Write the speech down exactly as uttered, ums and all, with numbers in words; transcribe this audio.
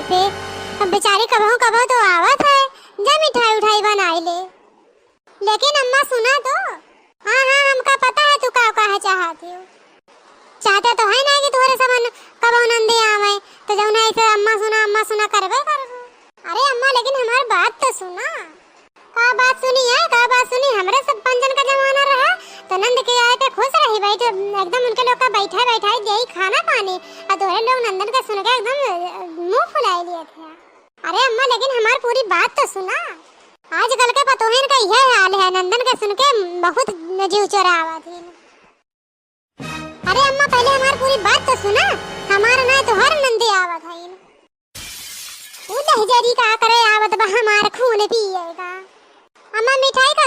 पे। अब बेचारी कबहू कबहू तो आवत है, जा मिठाई उठाई बनाई ले। लेकिन अम्मा सुना तो। हाँ, हाँ, हमका पता है तू का कहे चाहत हो। चाहते तो है ना कि तोहरे समन कबहू नंदी आवे, तो जौन है इसे अम्मा सुना, अम्मा सुना करबे करबो। अरे अम्मा, लेकिन हमार बात तो सुना। का बात सुनी है, का बात सुनी? हमरे सब पंचन का जमाना रहा, तो नंद के आए पे खुश रही, बैठ, एकदम उनके लोग का बैठाए बैठाए देई खाना पानी, और तोहरे लोग नंदन का सुन के एकदम, अ, मुंह फुलाए लिए थे। अरे अम्मा, लेकिन हमार पूरी बात तो सुना। आजकल के पतोहन का यह हाल है, नंदन का सुन के बहुत जीव चोरावत है। अरे अम्मा, पहले हमार पूरी बात तो सुना। हमार ना तोहर नंदी आवत है। उ दहिजरी का करे आवत बा हमार खून पिएगा। अम्मा, मिठाई का का